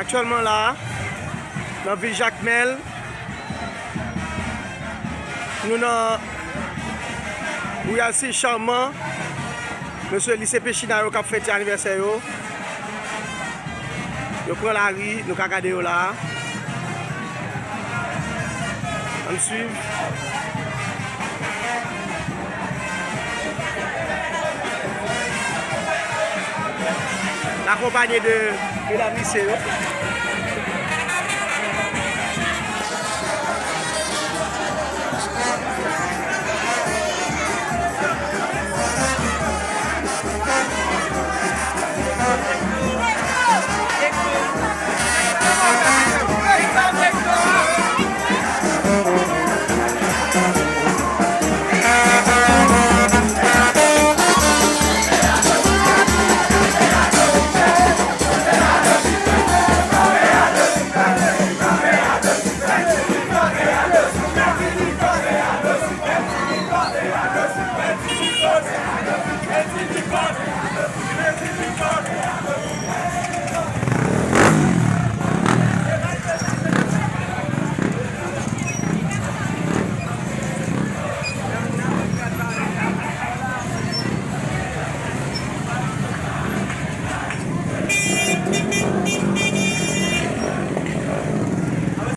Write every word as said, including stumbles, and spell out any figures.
Aktyèlman la, nan vil Jakmèl, nou nan Royal City Charmant. Mesye, lise Pechina yo k ap fete anivèsè yo. Yo pran lari, nou ka gade yo la. Ann swiv. Akonpanye de medam lise yo.